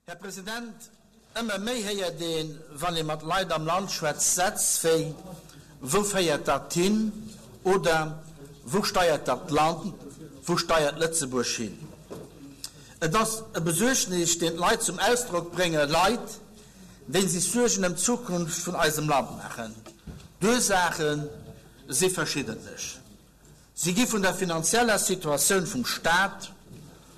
Här President, ëmmer méi héiert een, wann ee mat Leit am Land schwätzt, Sätz wéi, Wou féiert dat hin? oder Wou steiert dat Land, wou steiert Lëtzebuerg hin? Et ass e Besuergnis, deen d'Leit zum Ausdrock bréngen, Leit, déi sech Suergen ëm d'Zukunft vun eisem Land maachen. D'Ursaache si verschiddentlech. Si gi vun der finanzieller Situatioun vum Staat,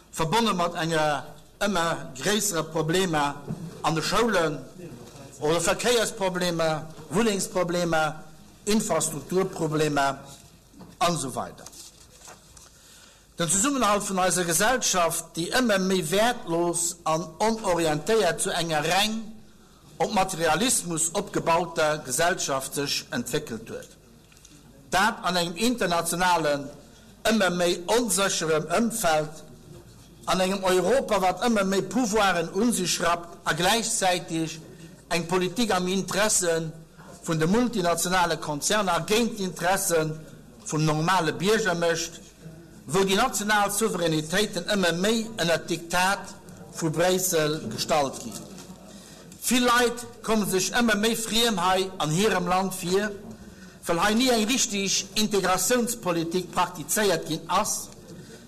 verbonne mat enger ëmmer gréisserer Problemer an de Schoulen oder Verkéiersproblemer, Wunnengsproblemer, Infrastrukturproblemer an esou weider. Den Zesummenhalt vun eiser Gesellschaft, déi ëmmer méi wäertlos an onorientéiert zu enger reng op Materialismus opgebauter Gesellschaft sech entwéckelt huet. Dat an engem internationalen, ëmmer méi onsécherem Ëmfeld, an engem Europa, wat ëmmer méi Pouvoiren un sech rappt a gläichzäiteg eng Politik am Interesse vun de multinationale Konzerner a géint d'Interesse vum normale Bierger mécht, wou déi national Souveränitéiten ëmmer méi ënnert d'Diktat vu Bréissel gestallt ginn. Vill Leit komme sech ëmmer méi friem hei an hirem Land vir, well hei ni eng richteg Integratiounspolitik praktizéiert ginn ass.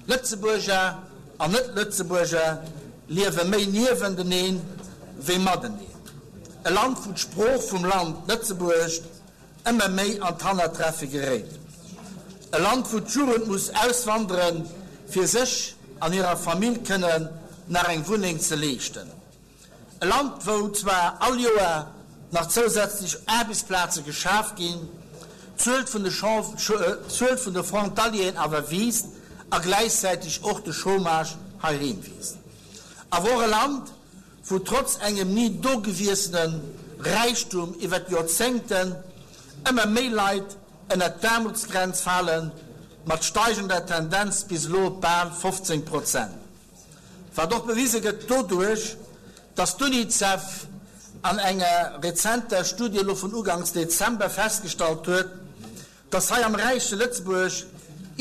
Lëtzebuerger an Net-Lëtzebuerger liewe méi niewenteneen wéi mateneen. E Land, wou d'Sprooch vum Land Lëtzebuerg ëmmer méi an d'Hannertreffe geréit. E Land, wou d'Jugend muss auswanderen, fir sech an hirer Famill kënnen nach eng Wunneng ze leeschten. E Land, wou zwar all Joer nach zousätzlech Aarbechtsplaze geschaf ginn, d'Zuel vun de d'Zuel vun de Frontalieren awer wiisst a gläichzäiteg och de Chômage heiheem wiisst. Awer och e Land, wou trotz engem ni dogewiesene Räichtum iwwer d'Joerzéngten ëmmer méi Leit ënnert d'Aarmutsgrenz falen, mat steigender Tendenz bis elo op bal 15 Prozent. Wat och bewise gëtt doduerch, datt d'UNICEF an enger rezenter Studie elo vun uganks Dezember festgestallt huet, datt hei am räiche Lëtzebuerg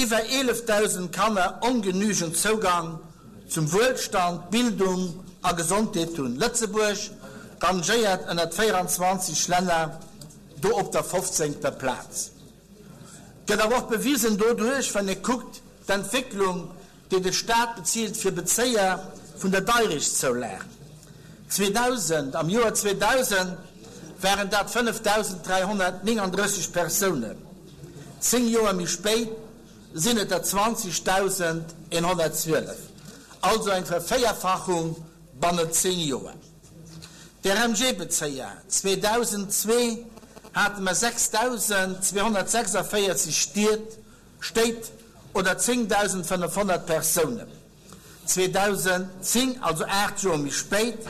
iwwer 11.000 Kanner ongenügend Zougang zum Wuelstand, Bildung a Gesondheet hunn. Lëtzebuerg rangéiert ënnert 24 Länner do op der fofzéngter Plaz. Gëtt awer och bewisen doduerch, wann ee kuckt d'Entwécklung, déi de Staat bezilt fir Bezéier vun der Deierechtszoulag. 2000, am Joer 2000 waren dat 5.339 Persounen, 10 Joer méi spéit sinn et der 20.112, also eng Vervéierfachung bannent 10 Joer. D'RMG-Bezéier, 2002 hate mer 6.246 Stied, Stéit oder 10.500 Persounen. 2010, also 8 Joer méi spéit,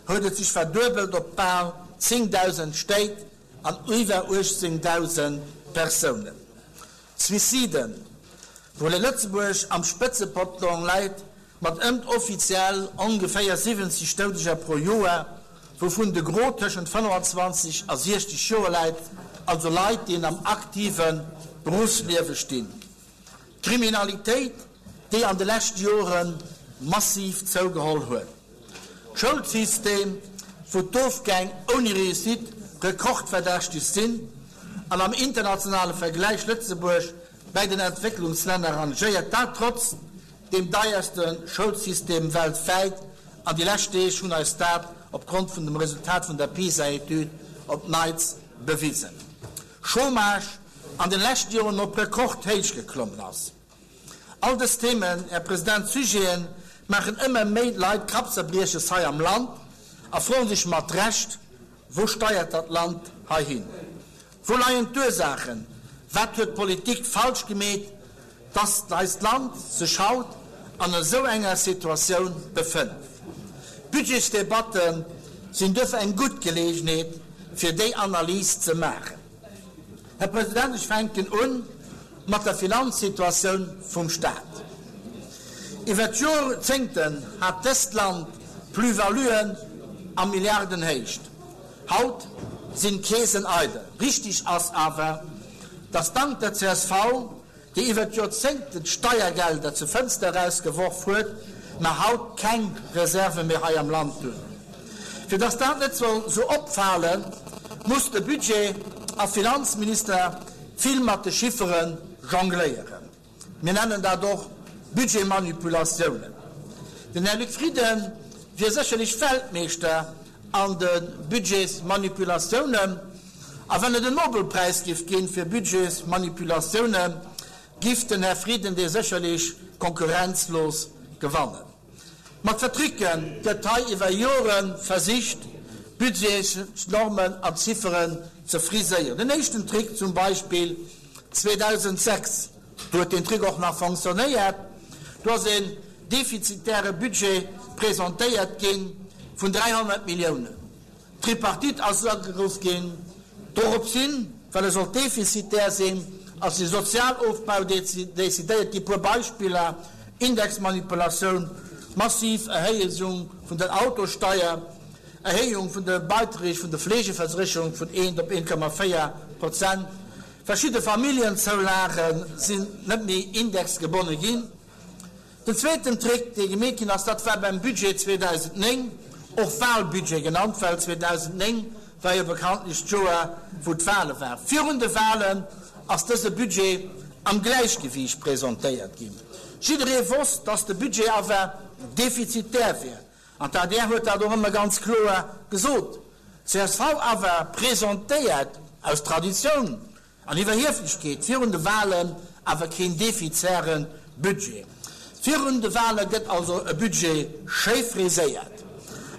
huet et sech verduebelt op bal 10.000 Stéit an iwwer 18.000 Persounen. D'Suiciden, wou Lëtzebuerg am Spëtzepeloton läit, Mat ëmt offiziell ongeféier 70 Doudeger pro Joer, wouvun de Gros tëschent 25 a 60 Joer läit, also Leit, déi am aktive Beruffsliewe stinn. D'Kriminalitéit, déi an de leschte Jore massiv zougeholl huet. D'Schoulsystem, wou d'Ofgäng ouni Réussite rekordverdächteg sinn an am internationale Vergläich Lëtzebuerg bäi den Entwécklungslänner rangéiert, dat trotz deem deierste Schoulsystem weltwäit, an déi lescht Deeg hunn eis dat opgrond vun dem Resultat vun der PISA-Etüd op Neits bewisen. Chômage an den leschten Joren op Rekordhéicht geklommen ass. All dës Themen, Här President, Sujeten, maachen ëmmer méi Leit Kappzerbrieches hei am Land a froen sech mat Recht, Wou steiert dat Land heihin? Wou leien d'Ursaachen? Wat huet d'Politik falsch gemeet, dass eist Land sech haut an esou enger Situatioun befënnt? D'Budgetsdebatte sinn duerfir eng gutt Geleegenheet, fir déi Analys ze maachen. Här President, ech fänken u mat der Finanzsituatioun vum Stat. Iwwer d'Jorzéngten hat dëst Land Plus-valuen a Milliardenhéicht. Haut sinn d'Keesen eidel. Richtig ass awer, dass dank der csv, déi iwwer d'Joerzéngten d'Steiergelder zur Fënster erausgeworf huet, mer haut keng Reserve méi hei am Land hunn. Fir dass dat net soll sou opfalen, muss de Budget a Finanzminister vill mat de Chiffere jongléieren. Mir nennen dat och Budgetmanipulatiounen. Den Här Luc Frieden wier sécherlech Weltmeeschter an de Budgetsmanipulatiounen. A wann et en Nobelpräis giff ginn fir Budgetsmanipulatiounen, giff den Här Frieden dee sécherlech konkurrenzlos gewannen. Mat Vertricke gëtt hei iwwer Jore versicht, d'Budgetsnormen an Zifferen ze friséieren. Den éischten Trick zum Beispill 2006, do huet deen Trick och nach fonctionnéiert, do ass een defizitäre Budget presentéiert gi vun 300 Milliounen. D'Tripartite ass ageruff ginn. Dorops hin, well e sollt defizitär sinn, ass de Sozialofbau decidéiert ginn. Puer Beispiller, Indexmanipulatioun, massiv Erhéijung vun der Autosteier, Erhéijung vun de Beiträg vun de Fleegeversécherung vun 1 op 1,4 Prozent, verschidde Familljenzoulage sinn net méi indexgebonne ginn. Den zweeten Trick, dee gemeet ginn ass, dat war beim Budget 2009, och Wahlbudget genannt, well 2009 war jo bekanntlech d'Joer, wou d'Wahle waren. Virun de Wahlen ass dëse Budget am Gläichgewiicht presentéiert ginn. Jidderee wosst, dass de Budget awer defizitär wier, an d'ADR huet dat och ëmmer ganz kloer gesot. Csv awer presentéiert aus Traditioun An Iwwerhieflechkeet virun de Wahlen awer keen defizäre Budget. Virun de Wahle gëtt also e Budget schéi friséiert.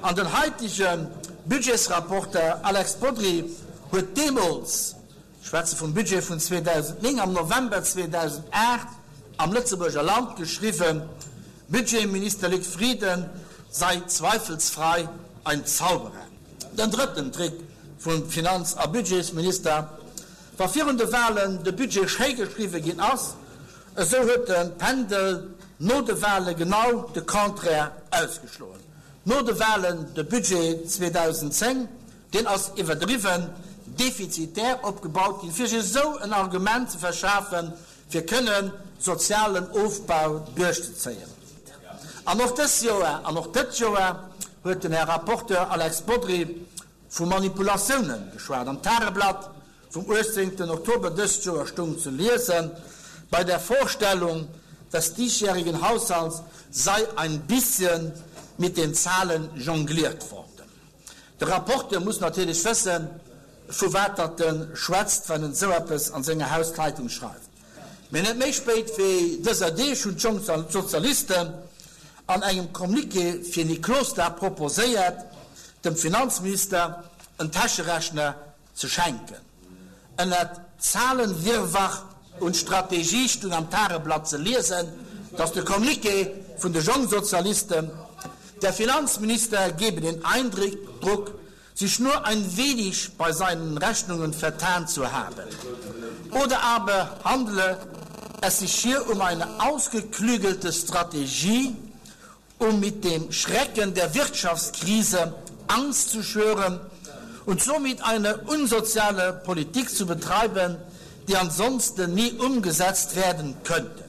An den haitege Budgetsrapporteur Alex Bodry huet deemools, ech schwätze vum Budget vun 2009, am November 2008 am Lëtzebuerger Land geschriwwen, Budgetminister Luc Frieden sei zweifelsfrei ein Zauberer. Den drëtten Trick vum Finanz a Budgetsminister, Wa virun de Wahlen de Budget schéi geschriwwe ginn ass, esou huet de Pendel no de Wahle genau de Contraire ausgeschloen. No de Wahlen de Budget 2010, deen ass iwwerdriwwen defizitär opgebaut ginn, fir sech esou en Argument ze verschafen, fir kënnen sozialen Ofbau duerchzezéien. An och dës Joer, an och dët Joer huet den Här Rapporteur Alex Bodry vu Manipulatiounen geschwat. Am Tageblatt vum 18. Oktober dëst Joer stoung ze liesen, Bei der Vorstellung des diesjährigen Haushalts sei ein bisschen mit den Zahlen jongliert worden. De Rapporteur muss natierlech wëssen, vu wat datt e schwätzt, wann en esou eppes an senger Hauszeitung schreift. Mee net méi spéit wéi dëser Deeg hunn d'Jongsozialisten an engem Communiqué fir Niklosdag proposéiert, dem Finanzminister en Täscherechner ze schenken. Ënnert Zahlenwirrwarr und Strategie stung am Tageblatt ze liesen, datt de Communiqué vun de Jongsozialisten der Finanzminister gebe den Eindruck, sich nur ein wenig bei seinen Rechnungen vertan zu haben. Oder aber handele es sich hier um eine ausgeklügelte Strategie, um mit dem Schrecken der Wirtschaftskrise Angst zu schüren und somit eine unsoziale Politik zu betreiben, die ansonsten nie umgesetzt werden könnte.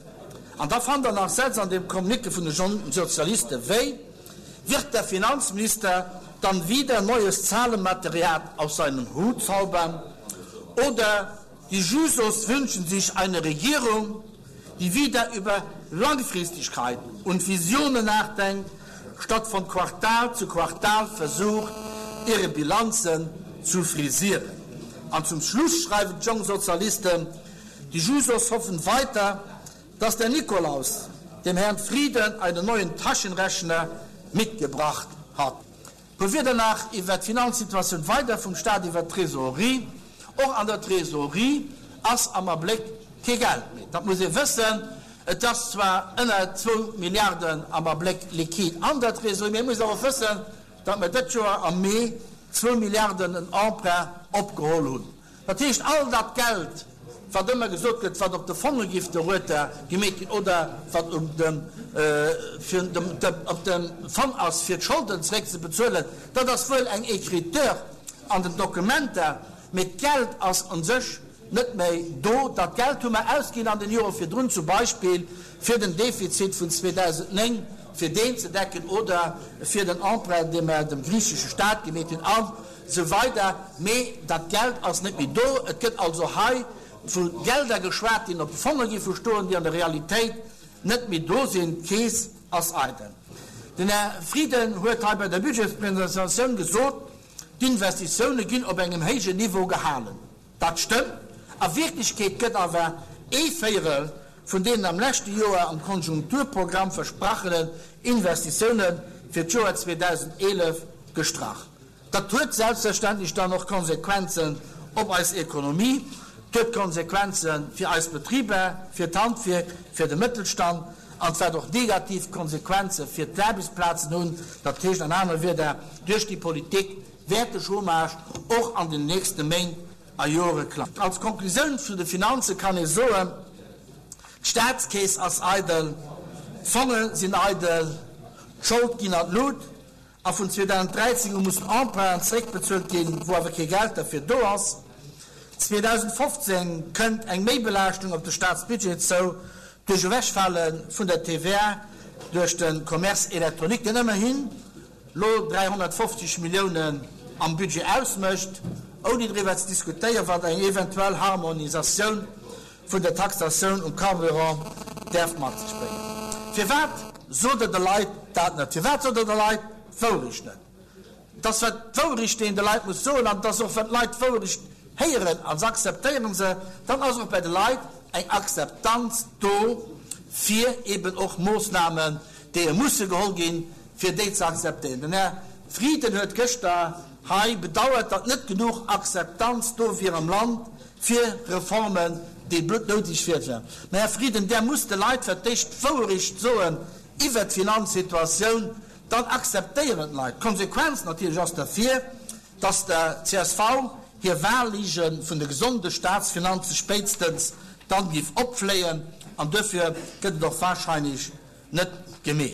An da fannt Der nach Sätz an deem Communiqué vun de Sozialiste wéi, Wird der Finanzminister dann wieder neues Zahlenmaterial aus seinem Hut zaubern oder die Jusos wünschen sich eine Regierung, die wieder über Langfristigkeit und Visionen nachdenkt, statt von Quartal zu Quartal versucht, ihre Bilanzen zu frisieren. An zum Schluss schreiben d'Jongsozialisten, Die Jusos hoffen weiter, dass der Nikolaus dem Herrn Frieden einen neuen Taschenrechner mitgebracht hat. Puer Wierder nach iwwert d'Finanzsituatioun weider vum Staat, iwwert d'Trésorerie. Och an der Trésorerie ass am Abléck kee Geld méi. Dat muss ee wëssen. Et ass zwar ënner zwou Milliarden am Abléck liquide an der Trésorerie, mee et muss awer och wëssen, datt mer dët Joer am Mee zwou Milliarden en Emprunt opgeholl hunn. Dat heescht, all dat Geld, wat ëmmer gesot gëtt, wat op de Fonge giff dorueter gemeet ginn oder wat um dem, fir dem, op dem Fong ass, fir d'Scholden zeréckzebezuelen, dat ass wuel eng Écriture an den Dokumenter, mee d'Geld ass u sech net méi do. Dat Geld hu mer ausginn an den Jore virdrun, zum Beispill fir den Defizit vun 2009. fir deen ze decken oder fir den Emprunt, dee mer dem griichesche Staat gemeet hunn, a sou weider. Mee dat Geld ass net méi do. Et gëtt also hei vu Gelder geschwat, déi op Fonge géife stoen, déi an der Realitéit net méi do sinn. D'Keess ass eidel. Den Här Frieden huet hei bei der Budgetspresentatioun gesot, d'Investitioune ginn op engem héijen Niveau gehalen. Dat stëmmt. A Wierklechkeet gëtt awer ee Véierel vun deenen am leschte Joer am Konjunkturprogramm versprachenen Investitioune fir d'Joer 2011 gestrach. Dat huet selbstverständlech dann och Konsequenzen op eis Ekonomie, et huet Konsequenze fir eis Betriber, fir d'Handwierk, fir de Mëttelstand an et wäert och negativ Konsequenze fir d'Aarbechtsplazen hunn. Dat heescht an anere Wierder, duerch déi Politik wäert de Chômage och an den nächste Méint a Jore klammen. Als Konklusioun zu de Finanze kann ee soen, D'Staatskeess ass eidel, d'Fonge sinn eidel, d'Schold ginn an d'Lut a vun 2013 u mussen Emprunten zeréckbezuelt ginn, wou awer kee Geld derfir do ass. 2015 kënnt eng Méibelaaschtung op de Staatsbudget zou duerch Ewechfale vun der TVA duerch de Commerce électronique, deen ëmmerhin lo 350 Milliounen am Budget ausmécht, ouni driwwer ze diskutéieren, wat eng eventuell Harmonisatioun vun der Taxatioun um Carburant däerf mat sech bréngen. Firwat sot Der de Leit dat net? Firwat sot Der de Leit d'Wourecht net? Et ass wat d'Wourecht, déi een de Leit muss soen, an et ass och, wann d'Leit d'Wourecht héieren a se akzeptéiere se, dann ass och bei de Leit eng Akzeptanz do fir eben och Moossnamen, déi musse geholl ginn, fir déi ze akzeptéieren. Den Här Frieden huet gëschter hei bedauert, datt net genuch Akzeptanz do wier am Land fir Reformen, déi bluttnouteg wieren. Mä Här Frieden, Der musst de Leit fir d'éischt d'Wouerecht soen iwwert d'Finanzsituatioun, dann akzeptéieren d'Leit. D'Konsequenz natierlech ass derfir, datt der csv hir Wahllige vun de gesonde Staatsfinanze spéitstens dann giff opfléien, an duerfir gëtt et och wahrscheinlech net gemeet.